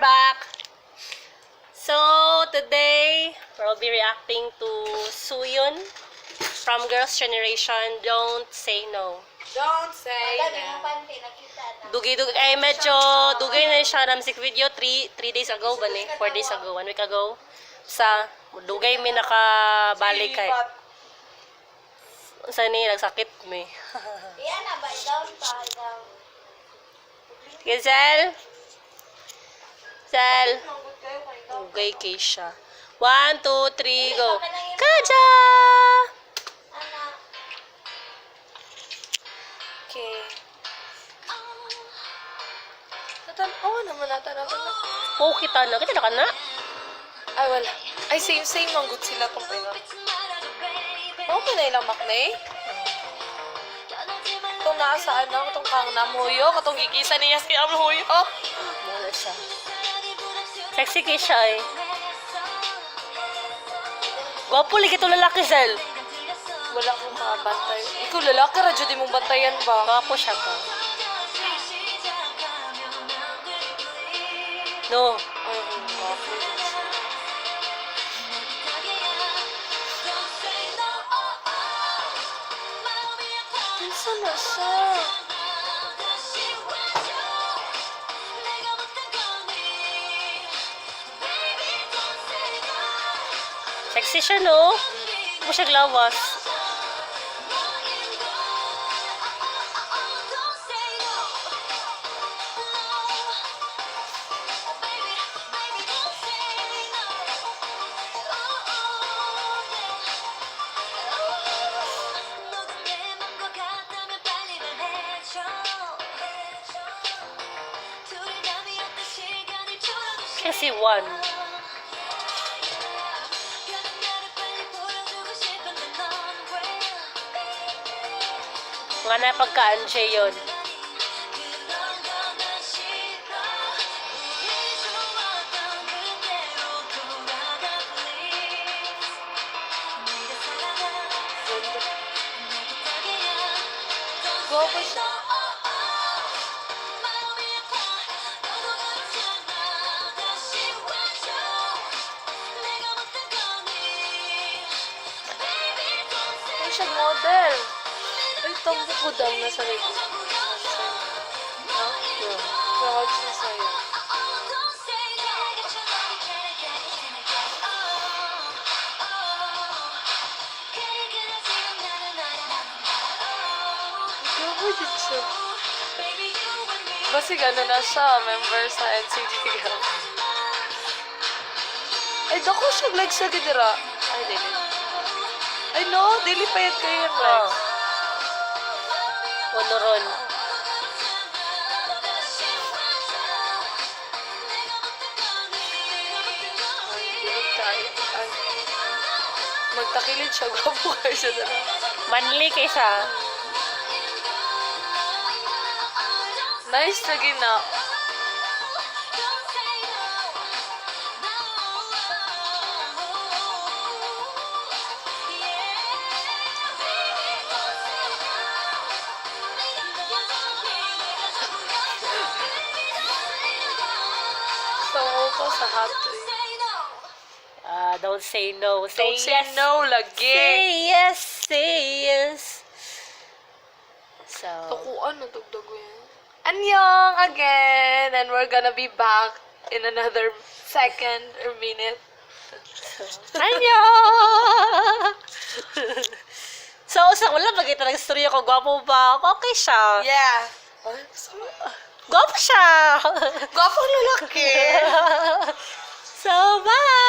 Back. So, today, we'll be reacting to Sooyoon from Girls' Generation, "Don't Say No." Don't say Madam, yung no. panty, nakita na. Dugay-dugay, ay medyo dugay na siya na music video, 3 days ago ba ni? 4 days ago, one week ago. Sa, dugay mi nakabalik kay. Sa ni, nagsakit mi. Iyan na ba? Down pa, down. Gizel? Zel? Dugay kay siya. One, two, three, go. Kaja! Ana. Okay. Natan-aw naman natanaw na. Po kita na. Kita na ka na? Ay, wala. Ay, same, same man good sila tong pila. Okay na ilang maknay. Itong naa sa ano, itong kang namhuyo, katong gigisa niya si Amhuyo. Muna siya. Sexy kay siya eh. Gwapo lagi itong lalaki, Zel. Wala akong makabantay. Ikaw lalaki, radyo di mong bantayan ba? Gwapo siya ba? No. Ay, ang gwapo. Kinsa na siya? Sexy siya, no? Gwapo siya lawas. Siya si Juan. Nga na pagkaan siya yun. Ganda. Gwapo siya. Ay, siya model. Ay, tambo ko daw nasa likod. No? Proud siya sa'yo. Gwapo din siya. Basig ano na siya, member sa NCT Girl. Ay, dako siya legs sa gidira. Ay, dili. Ay, no, dili payat kayo yung legs. Oh. Onoron. Ay, dili tayo. Ay. Magtakilid siya, gwapo kayo siya dira. Manly kay siya. Nice na gina. Sa ko sa hot eh. Ah, don't say no. Say Don't say yes. no lagi. Say yes. Say yes. So, Tukuan na dugdug yan. Annyeong again! And we're gonna be back in another second or minute. Annyeong! So, sa wala ba kita nag-istorya ko, gwapo ba? Okay siya. Yeah. Ay, sorry. Gwapo siya! Gwapong lalaki! So, bye!